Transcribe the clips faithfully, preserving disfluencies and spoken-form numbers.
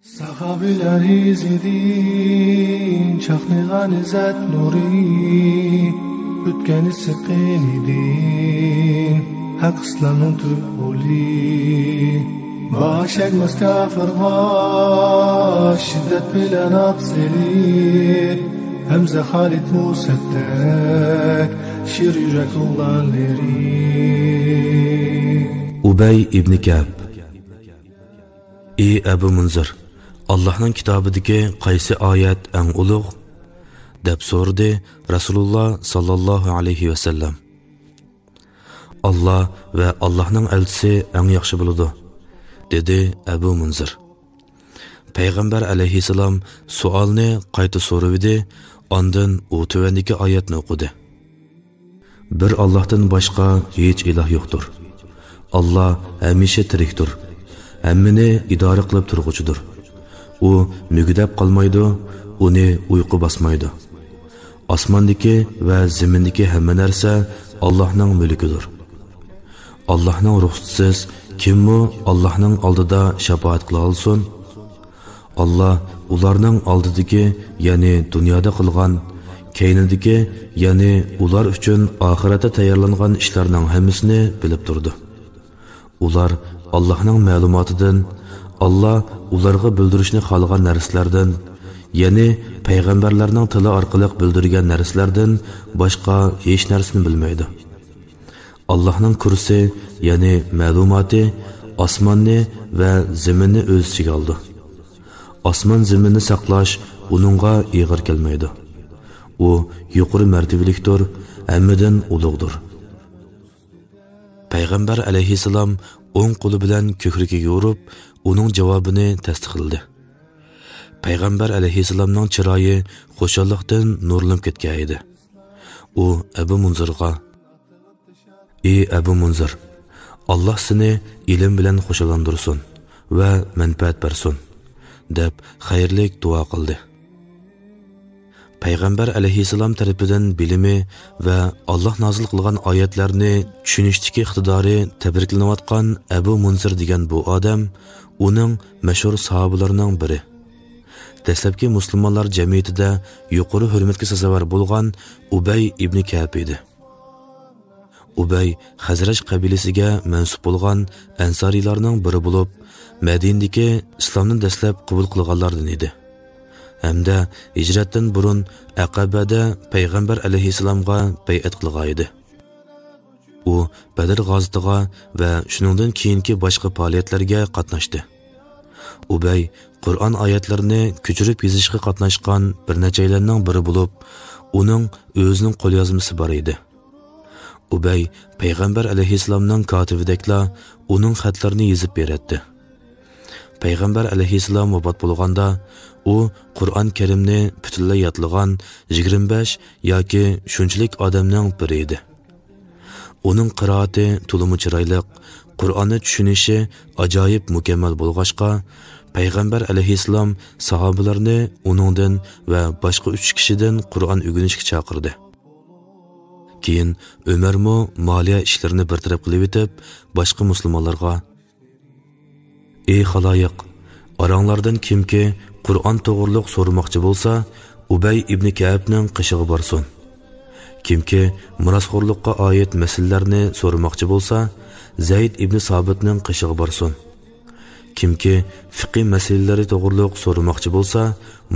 ساھابىلەر ئىزىدىن چاقنىغان ئىززەت نۇرى، ئۆتكەن ئىسسىق قېنىدىن ھەق ئىسلامنىڭ تۈپ غولى. باش ئەگمەس كاپىرغا شىددەت بىلەن ئاق سېلىپ، ھەمزە خالىد مۇسەددەك شىر يۈرەك ئوغلانلىرى. ئۇبەي ئىبنى كەئب. ئى ئەبۇ مۇنزىر، ئاللاھنىڭ كىتابىدىكى قايسى ئايەت ئەڭ ئۇلۇغ؟ دەپ سورىدى رەسۇلۇللا ساللاللاھۇ ئەلەيھى ۋەسەللەم. ئاللا ۋە ئاللاھنىڭ ئەلچىسى ئەڭ ياخشى بىلىدۇ، دېدى ئەبۇ مۇنزىر. پەيغەمبەر ئەلەيھىسسالام سوئالنى قايتا سورىۋىدى، ئاندىن ئۇ تۆۋەندىكى ئايەتنى ئوقۇدى. بىر ئاللاھتىن باشقا ھېچ ئىلاھ يوقتۇر. ئاللا ھەمىشە تىرىكتۇر. ھەممىنى ئىدارە قىلىپ تۇرغۇچىدۇر. ئۇ مۈگدەپ قالمايدۇ، ئۇنى ئۇيقۇ باسمايدۇ. ئاسماندىكى ۋە زېمىندىكى ھەممە نەرسە ئاللاھنىڭ مۈلكىدۇر. ئاللاھنىڭ رۇخسىتىسىز كىممۇ ئاللاھنىڭ ئالدىدا شاپائەت قىلالىسۇن؟ ئاللا ئۇلارنىڭ ئالدىدىكى، يەنى دۇنيادا قىلغان، كەينىدىكى، يەنى ئۇلار ئۈچۈن ئاخىرەتتە تەييارلانغان ئىشلارنىڭ ھەممىسىنى بىلىپ تۇرىدۇ. ئۇلار ئاللاھنىڭ مەلۇماتىدىن، ئاللا ئۇلارغا بىلدۈرۈشنى خالىغان نەرسىلەردىن، يەنى پەيغەمبەرلەرنىڭ تىلى ئارقىلىق بىلدۈرگەن نەرسىلەردىن باشقا ھېچ نەرسىنى بىلمەيدۇ. ئاللاھنىڭ كۇرسى، يەنى مەلۇماتى، ئاسماننى ۋە زېمىننى ئۆز ئىچىگە ئالىدۇ. ئاسمان زېمىننى ساقلاش ئۇنىڭغا ئېغىر كەلمەيدۇ. ئۇ يۇقىرى مەرتىۋىلىكتۇر، ھەممىدىن ئۇلۇغدۇر. پەيغەمبەر ئەلەيھىسسالام ئوڭ قولى بىلەن كۆكرىكىگە ئۇرۇپ، ئۇنىڭ جاۋابىنى تەستىقلىدى. پەيغەمبەر ئەلەيھىسسالامنىڭ چىرايى خۇشاللىقتىن نۇرلىنىپ كەتكەن ئىدى. ئۇ ئەبۇ مۇنزىرغا، ئى ئەبۇ مۇنزىر، ئاللا سېنى ئىلىم بىلەن خۇشاللاندۇرسۇن ۋە مەنپەئەت بەرسۇن، دەپ خەيرلىك دۇئا قىلدى. پەيغەمبەر ئەلەيھىسسالام تەرىپىدىن بىلىمى ۋە ئاللا نازىل قىلغان ئايەتلەرنى چۈشىنىشتىكى ئىقتىدارى تەبرىكلىنىۋاتقان ئەبۇ مۇنزىر دېگەن بۇ ئادەم ئۇنىڭ مەشھۇر ساھابىلىرىنىڭ بىرى. دەسلەپكى مۇسۇلمانلار جەمئىيىتىدە يۇقىرى ھۆرمەتكە سازاۋەر بولغان ئۇبەي ئىبنى كەئب ئىدى. ئۇبەي خەزرەج قەبىلىسىگە مەنسۇپ بولغان ئەنسارىيلارنىڭ بىرى بولۇپ، مەدىنىدىكى ئىسلامنى دەسلەپ قوبۇل قىلغانلاردىن ئىدى ھەمدە ھىجرەتتىن بۇرۇن ئەقەبەدە پەيغەمبەر ئەلەيھىسسالامغا بەيئەت قىلغان ئىدى. ئۇ بەدر غازىتىغا ۋە شۇنىڭدىن كېيىنكى باشقا پائالىيەتلەرگە قاتناشتى. ئۇبەي قۇرئان ئايەتلىرىنى كۆچۈرۈپ يېزىشقا قاتناشقان بىر نەچچەيلەننىڭ بىرى بولۇپ، ئۇنىڭ ئۆزىنىڭ قوليازمىسى بار ئىدى. ئۇبەي پەيغەمبەر ئەلەيھىسسالامنىڭ كاتىپىدەكلا ئۇنىڭ خەتلىرىنى يېزىپ بېرەتتى. پەيغەمبەر ئەلەيھىسسالام ۋاپات بولغاندا، ئۇ قۇرئان كەرىمنى پۈتۈنلەي يادلىغان يىگىرمە بەش ياكى شۇنچىلىك ئادەمنىڭ بىرى ئىدى. ئۇنىڭ قىرائىتى تولىمۇ چىرايلىق، قۇرئاننى چۈشىنىشى ئاجايىپ مۇكەممەل بولغاچقا، پەيغەمبەر ئەلەيھىسسالام ساھابىلەرنى ئۇنىڭدىن ۋە باشقا ئۈچ كىشىدىن قۇرئان ئۆگىنىشكە چاقىردى. كېيىن ئۆمەرمۇ مالىيە ئىشلىرىنى بىر تەرەپ قىلىۋېتىپ، باشقا مۇسۇلمانلارغا، ئى خالايىق، ئاراڭلاردىن كىمكى قۇرئان توغرۇلۇق سورىماقچى بولسا، ئۇبەي ئىبنى كەئبنىڭ قېشىغا بارسۇن. كىمكى مىراسخورلۇققا ئائىت مەسىلىلەرنى سورىماقچى بولسا، زەيد ئىبنى سابىتنىڭ قېشىغا بارسۇن. كىمكى فىقھى مەسىلىلىرى توغرۇلۇق سورىماقچى بولسا،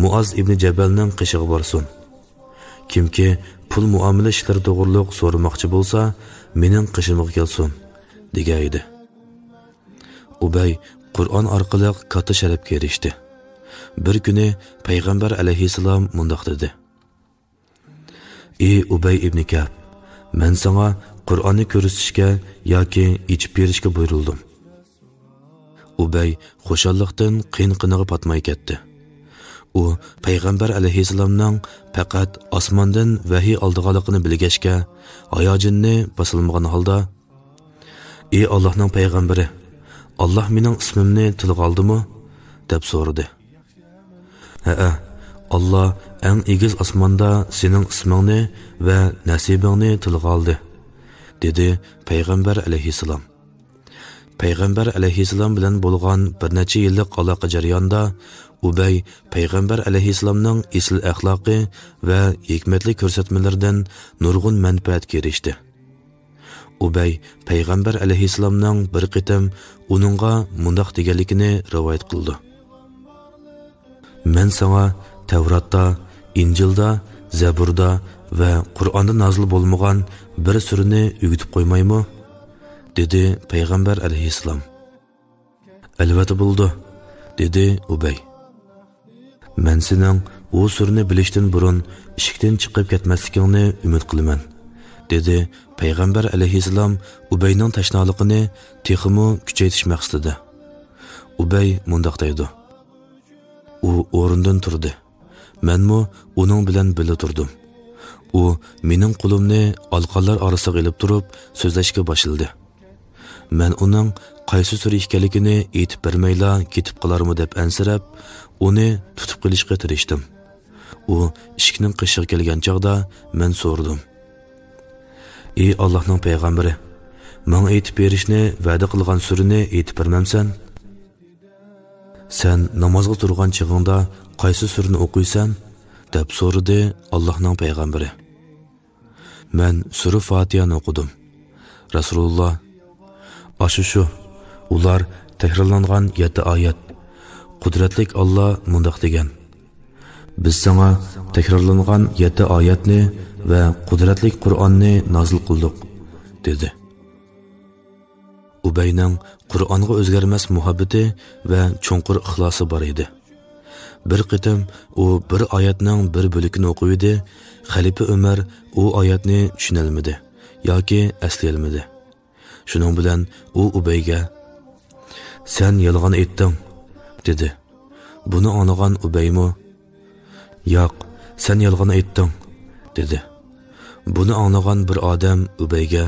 مۇئاز ئىبنى جەبەلنىڭ قېشىغا بارسۇن. كىمكى پۇل مۇئامىلە ئىشلىرى توغرۇلۇق سورىماقچى بولسا، مېنىڭ قېشىمغا كەلسۇن، دېگەن ئىدى. ئۇبەي قۇرئان ئارقىلىق كاتتا شەرەپكە ئېرىشتى. بىر كۈنى پەيغەمبەر ئەلەيھىسسالام مۇنداق دېدى: ئى ئۇبەي ئىبنى كەئب، مەن ساڭا قۇرئاننى كۆرسىتىشكە ياكى ئېچىپ بېرىشكە بۇيرۇلدۇم. ئۇبەي خۇشاللىقتىن قىن-قىنىغا پاتماي كەتتى. ئۇ پەيغەمبەر ئەلەيھىسسالامنىڭ پەقەت ئاسماندىن ۋەھىي ئالىدىغانلىقىنى بىلگەچكە، ھاياجىنىنى باسالمىغان ھالدا، ئى ئاللاھنىڭ پەيغەمبىرى، ئاللاھ مېنىڭ ئىسمىمنى تىلغا ئالدىمۇ؟ دەپ سورىدى. ھەئە، ئاللاھ ئەڭ ئېگىز ئاسماندا سېنىڭ ئىسمىڭنى ۋە نەسىبىڭنى تىلغا ئالدى، دېدى پەيغەمبەر ئەلەيھىسسالام. پەيغەمبەر ئەلەيھىسسالام بىلەن بولغان بىر نەچچە يىللىق ئالاقە جەريانىدا ئۇبەي پەيغەمبەر ئەلەيھىسسالامنىڭ ئېسىل ئەخلاقى ۋە ھېكمەتلىك كۆرسەتمىلىرىدىن نۇرغۇن مەنپەئەتكە ئېرىشتى. ئۇبەي پەيغەمبەر ئەلەيھىسسالامنىڭ بىر قېتىم ئۇنىڭغا مۇنداق دېگەنلىكىنى رىۋايەت قىلىدۇ: «مەن ساڭا تەۋراتتا، ئىنجىلدا، زەبۇردا ۋە قۇرئاندا نازىل بولمىغان بىر سۈرىنى ئۆگىتىپ قويمايمۇ؟» دېدى پەيغەمبەر ئەلەيھىسسالام. «ئەلۋەتتە بولىدۇ»، دېدى ئۇبەي. «مەن سېنىڭ ئۇ سۈرىنى بىلىشتىن بۇرۇن ئىشىكتىن چىقىپ كەتمەسلىكىڭنى ئۈمىد قىلىمەن»، دېدى پەيغەمبەر ئەلەيھىسسالام ئۇبەينىڭ تەشنالىقىنى تېخىمۇ كۈچەيتىش مەقسىتىدە. ئۇبەي مۇنداق دەيدۇ: ئۇ ئورنىدىن تۇردى. مەنمۇ ئۇنىڭ بىلەن بىللە تۇردۇم. ئۇ مېنىڭ قولۇمنى ئالىقانلار ئارىسىغا ئېلىپ تۇرۇپ سۆزلەشكە باشلىدى. مەن ئۇنىڭ قايسى سۈرە ئىكەنلىكىنى ئېيتىپ بەرمەيلا كېتىپ قالارمۇ دەپ ئەنسىرەپ، ئۇنى تۇتۇپ قېلىشقا تىرىشتىم. ئۇ ئىشىكنىڭ قېشىغا كەلگەن چاغدا مەن سورىدىم: «ئى ئاللاھنىڭ پەيغەمبىرى، ماڭا ئېيتىپ بېرىشنى ۋەدە قىلغان سۈرىنى ئېيتىپ بەرمەمسەن؟» «سەن نامازغا تۇرغان چېغىڭدا قايسى سۈرىنى ئوقۇيسەن؟» دەپ سورىدى ئاللاھنىڭ پەيغەمبىرى. مەن سۈرە فاتىھەنى ئوقۇدۇم. رەسۇلۇللا: «ئاشۇ شۇ، ئۇلار تەكرارلانغان يەتتە ئايەت. قۇدرەتلىك ئاللا مۇنداق دېگەن: بىز ساڭا تەكرارلانغان يەتتە ئايەتنى ۋە قۇدرەتلىك قۇرئاننى نازىل قىلدۇق»، دېدى. ئۇبەينىڭ قۇرئانغا ئۆزگەرمەس مۇھەببىتى ۋە چوڭقۇر ئىخلاسى بار ئىدى. بىر قېتىم ئۇ بىر ئايەتنىڭ بىر بۆلىكىنى ئوقۇۋىدى، خەلىپە ئۆمەر ئۇ ئايەتنى چۈشىنەلمىدى ياكى ئەسلىيەلمىدى. شۇنىڭ بىلەن ئۇ ئۇبەيگە: «سەن يالغان ئېيتتىڭ»، دېدى. بۇنى ئاڭلىغان ئۇبەيمۇ: «ياق، سەن يالغان ئېيتتىڭ»، دېدى. بۇنى ئاڭلىغان بىر ئادەم ئۇبەيگە: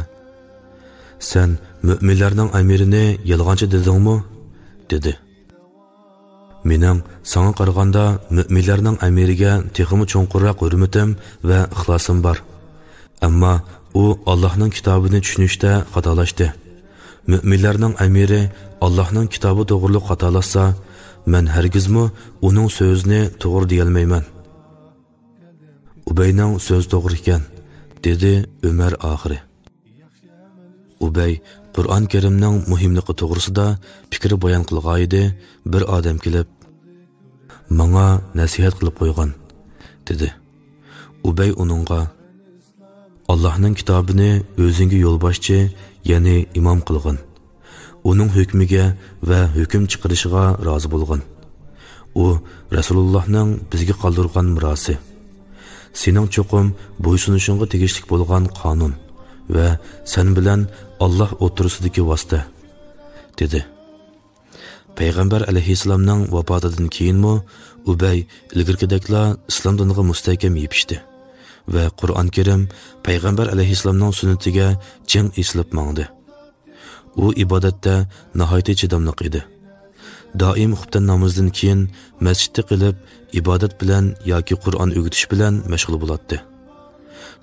«سەن مۆمىنلەرنىڭ ئەمىرىنى يالغانچى دېدىڭمۇ؟» دېدى. «مېنىڭ ساڭا قارىغاندا مۆمىنلەرنىڭ ئەمىرىگە تېخىمۇ چوڭقۇرراق ھۆرمىتىم ۋە ئىخلاسىم بار. ئەمما ئۇ ئاللاھنىڭ كىتابىنى چۈشىنىشتە خاتالاشتى. مۆمىنلەرنىڭ ئەمىرى ئاللاھنىڭ كىتابى توغرۇلۇق خاتالاشسا، مەن ھەرگىزمۇ ئۇنىڭ سۆزىنى توغرا دېيەلمەيمەن.» «ئۇبەينىڭ سۆزى توغرا ئىكەن»، دېدى ئۆمەر ئاخىرى. ئۇبەي قۇرئان كەرىمنىڭ مۇھىملىقى توغرىسىدا پىكىر بايان قىلغانىدى، بىر ئادەم كېلىپ: «ماڭا نەسىھەت قىلىپ قويغىن»، دېدى. ئۇبەي ئۇنىڭغا: «ئاللاھنىڭ كىتابىنى ئۆزۈڭگە يولباشچى، يەنى ئىمام قىلغىن. ئۇنىڭ ھۆكمىگە ۋە ھۆكۈم چىقىرىشىغا رازى بولغىن. ئۇ رەسۇلۇللاھنىڭ بىزگە قالدۇرغان مىراسى. سېنىڭ چوقۇم بويسۇنۇشۇڭغا تېگىشلىك بولغان قانۇن ۋە سەن بىلەن ئاللاھ ئوتتۇرىسىدىكى ۋاسىتە»، دېدى. پەيغەمبەر ئەلەيھىسسالامنىڭ ۋاپاتىدىن كېيىنمۇ ئۇبەي ئىلگىرىكىدەكلا ئىسلام دىنىغا مۇستەھكەم يېپىشتى ۋە قۇرئان كەرىم، پەيغەمبەر ئەلەيھىسسالامنىڭ سۈننىتىگە چىڭ ئېسىلىپ ماڭدى. ئۇ ئىبادەتتە ناھايىتى چىداملىق ئىدى. دائىم خۇپتەن نامىزىدىن كېيىن مەسچىتتە قېلىپ، ئىبادەت بىلەن ياكى قۇرئان ئۆگىتىش بىلەن مەشغۇل بولاتتى.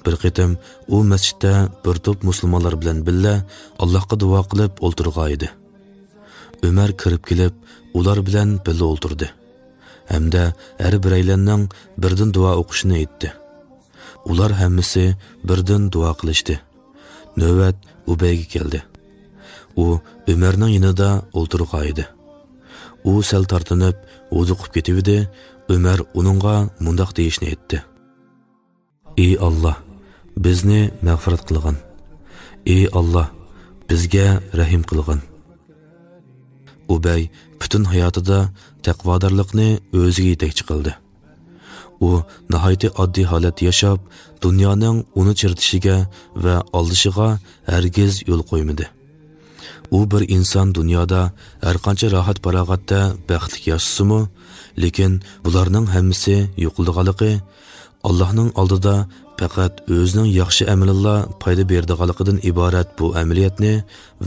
بىر قېتىم ئۇ مەسچىتتە بىر توپ مۇسۇلمانلار بىلەن بىللە ئاللاھقا دۇئا قىلىپ ئولتۇرغانىدى. ئۆمەر كىرىپ كېلىپ، ئۇلار بىلەن بىللە ئولتۇردى ھەمدە ھەر بىرەيلەننىڭ بىردىن دۇئا ئوقۇشىنى ئېيتتى. ئۇلار ھەممىسى بىردىن دۇئا قىلىشتى. نۆۋەت ئۇبەيگە كەلدى. ئۇ ئۆمەرنىڭ يېنىدا ئولتۇرغانىدى. ئۇ سەل تارتىنىپ، ھودۇقۇپ كېتىۋىدى، ئۆمەر ئۇنىڭغا مۇنداق دېيىشنى ئېيتتى: «ئى ئاللاھ، بىزنى مەغپىرەت قىلغىن. ئى ئاللاھ، بىزگە رەھىم قىلغىن.» ئۇبەي پۈتۈن ھاياتىدا تەقۋادارلىقنى ئۆزىگە يېتەكچى قىلدى. ئۇ ناھايىتى ئاددىي ھالەتتە ياشاپ، دۇنيانىڭ ئۇنى چىرىتىشىگە ۋە ئالدىشىغا ھەرگىز يول قويمىدى. ئۇ بىر ئىنسان دۇنيادا ھەرقانچە راھەت-پاراغەتتە بەختلىك ياشىسىمۇ، لېكىن بۇلارنىڭ ھەممىسى يوقىلىدىغانلىقى، ئاللاھنىڭ ئالدىدا پەقەت ئۆزىنىڭ ياخشى ئەمىلىلا پايدا بېرىدىغانلىقىدىن ئىبارەت بۇ ئەمەلىيەتنى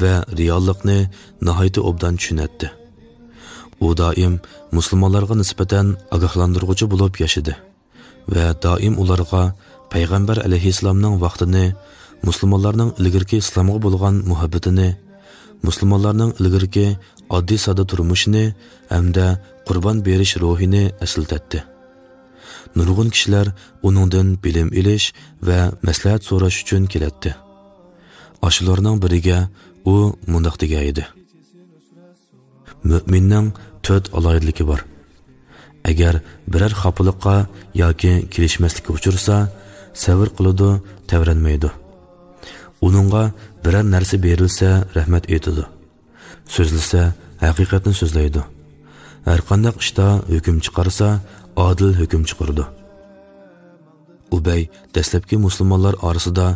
ۋە رېئاللىقنى ناھايىتى ئوبدان چۈشىنەتتى. ئۇ دائىم مۇسۇلمانلارغا نىسبەتەن ئاگاھلاندۇرغۇچى بولۇپ ياشىدى ۋە دائىم ئۇلارغا پەيغەمبەر ئەلەيھىسسالامنىڭ ۋاقتىنى، مۇسۇلمانلارنىڭ ئىلگىرىكى ئىسلامغا بولغان مۇھەببىتىنى، مۇسۇلمانلارنىڭ ئىلگىرىكى ئاددىي-ساددا تۇرمۇشىنى ھەمدە قۇربان بېرىش روھىنى ئەسلىتەتتى. نۇرغۇن كىشىلەر ئۇنىڭدىن بىلىم ئېلىش ۋە مەسلىھەت سوراش ئۈچۈن كېلەتتى. ئاشۇلارنىڭ بىرىگە ئۇ مۇنداق دېگەن ئىدى: مۆمىننىڭ تۆت ئالاھىدىلىكى بار. ئەگەر بىرەر خاپىلىققا ياكى كېلىشمەسلىككە ئۇچرىسا، سەۋر قىلىدۇ، تەۋرەنمەيدۇ. ئۇنىڭغا بىرەر نەرسە بېرىلسە، رەھمەت ئېيتىدۇ. سۆزلىسە، ھەقىقەتنى سۆزلەيدۇ. ھەرقانداق ئىشتا ھۆكۈم چىقارسا، ئادىل ھۆكۈم چىقىرىدۇ. ئۇبەي دەسلەپكى مۇسۇلمانلار ئارىسىدا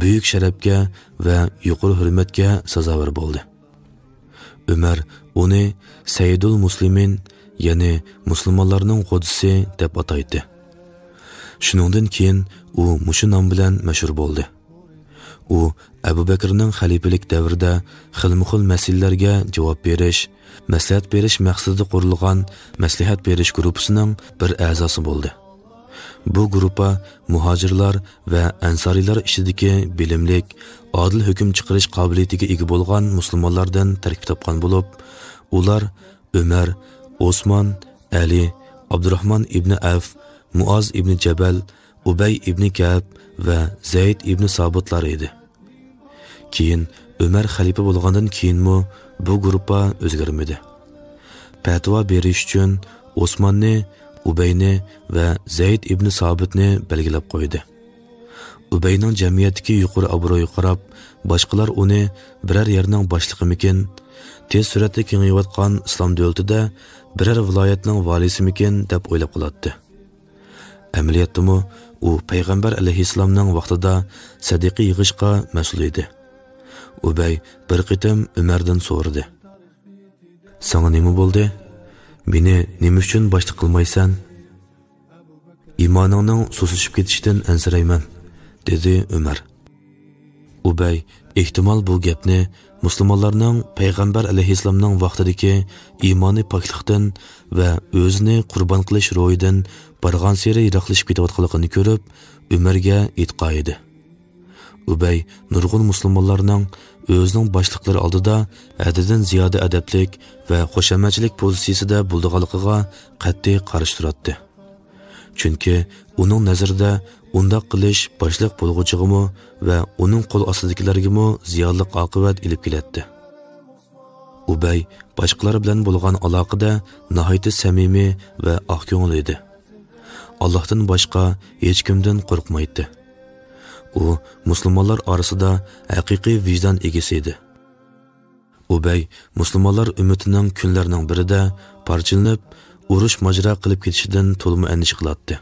بۈيۈك شەرەپكە ۋە يۇقىرى ھۆرمەتكە سازاۋەر بولدى. ئۆمەر ئۇنى سەييىدۇل مۇسلىمىن، يەنى مۇسۇلمانلارنىڭ غوجىسى دەپ ئاتايتتى. شۇنىڭدىن كېيىن ئۇ مۇشۇ نام بىلەن مەشھۇر بولدى. ئۇ ئەبۇ بەكرىنىڭ خەلىپىلىك دەۋرىدە خىلمۇخىل مەسىلىلەرگە جاۋاب بېرىش، مەسلىھەت بېرىش مەقسىتىدە قۇرۇلغان مەسلىھەت بېرىش گۇرۇپپىسىنىڭ بىر ئەزاسى بولدى. بۇ گۇرۇپپا مۇھاجىرلار ۋە ئەنسارىيلار ئىچىدىكى بىلىملىك، ئادىل ھۆكۈم چىقىرىش قابىلىيىتىگە ئىگە بولغان مۇسۇلمانلاردىن تەركىب تاپقان بولۇپ، ئۇلار ئۆمەر، ئوسمان، ئەلى، ئابدۇراخمان ئىبنى ئەۋف، مۇئاز ئىبنى جەبەل، ئۇبەي ئىبنى كەئب ۋە زەيد ئىبنى سابىتلار ئىدى. كېيىن ئۆمەر خەلىپە بولغاندىن كېيىنمۇ بۇ گۇرۇپپا ئۆزگەرمىدى. پەتىۋا بېرىش ئۈچۈن ئوسماننى، ئۇبەينى ۋە زەيد ئىبنى سابىتنى بەلگىلەپ قويدى. ئۇبەينىڭ جەمئىيەتتىكى يۇقىرى ئابرۇيىغا قاراپ، باشقىلار ئۇنى بىرەر يەرنىڭ باشلىقىمىكىن، تېز سۈرئەتتە كېڭىيىۋاتقان ئىسلام دۆلىتىدە بىرەر ۋىلايەتنىڭ ۋالىسىمىكىن دەپ ئويلاپ قالاتتى. ئەمەلىيەتتىمۇ ئۇ پەيغەمبەر ئەلەيھىسسالامنىڭ ۋاقتىدا سەدىقە يىغىشقا مەسئۇل ئىدى. ئۇبەي بىر قېتىم ئۆمەردىن سورىدى: «ساڭا نېمە بولدى؟ مېنى نېمە ئۈچۈن باشلىق قىلمايسەن؟» «ئىمانىڭنىڭ سۇسلىشىپ كېتىشىدىن ئەنسىرەيمەن»، دېدى ئۆمەر. ئۇبەي ئېھتىمال بۇ گەپنى مۇسۇلمانلارنىڭ پەيغەمبەر ئەلەيھىسسالامنىڭ ۋاقتىدىكى ئىمانى پاكلىقتىن ۋە ئۆزىنى قۇربان قىلىش روھىدىن بارغانسېرى يىراقلىشىپ كېتىۋاتقانلىقىنى كۆرۈپ، ئۆمەرگە ئېيتقانىدى. ئۇبەي نۇرغۇن مۇسۇلمانلارنىڭ ئۆزىنىڭ باشلىقلىرى ئالدىدا ھەددىدىن زىيادە ئەدەپلىك ۋە خۇشامەتچىلىك پوزىتسىيىسىدە بولىدىغانلىقىغا قەتئىي قارشى تۇراتتى. چۈنكى ئۇنىڭ نەزىرىدە ئۇنداق قىلىش باشلىق بولغۇچىغىمۇ ۋە ئۇنىڭ قول ئاستىدىكىلەرگىمۇ زىيانلىق ئاقىۋەت ئېلىپ كېلەتتى. ئۇبەي باشقىلار بىلەن بولغان ئالاقىدە ناھايىتى سەمىمىي ۋە ئاق كۆڭۈل ئىدى. ئاللاھتىن باشقا ھېچكىمدىن قورقمايتتى. ئۇ مۇسۇلمانلار ئارىسىدا ھەقىقىي ۋىجدان ئىگىسى ئىدى. ئۇبەي مۇسۇلمانلار ئۈممىتىنىڭ كۈنلەرنىڭ بىرىدە پارچىلىنىپ، ئۇرۇش ماجىرا قىلىپ كېتىشىدىن تولىمۇ ئەندىشە قىلاتتى.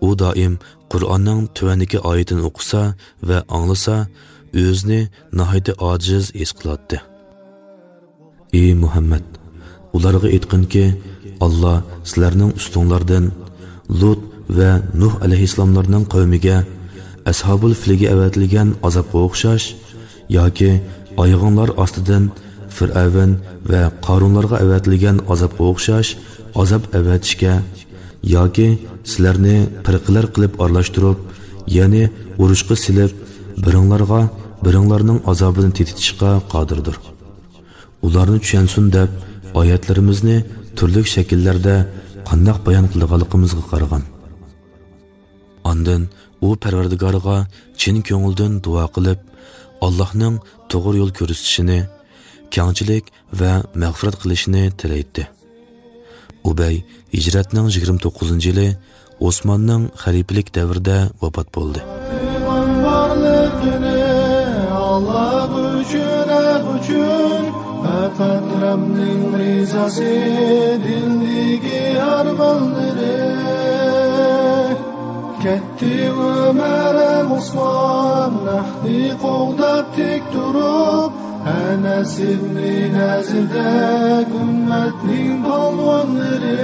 ئۇ دائىم قۇرئاننىڭ تۆۋەندىكى ئايىتىنى ئوقۇسا ۋە ئاڭلىسا، ئۆزىنى ناھايىتى ئاجىز ھېس قىلاتتى. ئى مۇھەممەد، ئۇلارغا ئېيتقىنكى، ئاللا سىلەرنىڭ ئۈستۈڭلاردىن لۇت ۋە نۇھ ئەلەيھىسسالاملارنىڭ قەۋمىگە ئەسھابۇل فىلگە ئەۋەتىلگەن ئازابقا ئوخشاش ياكى ئايىغىڭلار ئاستىدىن فىرئەۋن ۋە قارۇنلارغا ئەۋەتىلگەن ئازابقا ئوخشاش ئازاب ئەۋەتىشكە ياكى سىلەرنى پىرقىلەر قىلىپ ئارىلاشتۇرۇپ، يەنى ئۇرۇشقا سېلىپ، بىرىڭلارغا بىرىڭلارنىڭ ئازابىنى تېتىتىشقا قادىردۇر. ئۇلارنى چۈشەنسۇن دەپ، ئايەتلىرىمىزنى تۈرلۈك شەكىللەردە قانداق بايان قىلىدىغانلىقىمىزغا قارىغان. ئاندىن ئۇ پەرۋەردىگارىغا چىن كۆڭۈلدىن دۇئا قىلىپ، ئاللاھنىڭ توغرا يول كۆرسىتىشىنى، كەڭچىلىك ۋە مەغپىرەت قىلىشىنى تىلەيتتى. ئۇبەي ھىجرەتنىڭ يىگىرمە توققۇزىنچى يىلى ئوسماننىڭ خەلىپىلىك دەۋرىدە ۋاپات بولدى. پەيغەمبەرلىكىنى ئاللا ئۈچۈن، ھەق ئۈچۈن، پەقەت رەبنىڭ رىزاسى، دىندىكى ئارمانلىرى. كەتتى ئۆمەر ھەم ئوسمان، ھەقنى قوغداپ تىك تۇرۇپ، ئەنەس ئىبنى نەزىردەك ئۈممەتنىڭ پالۋانلىرى.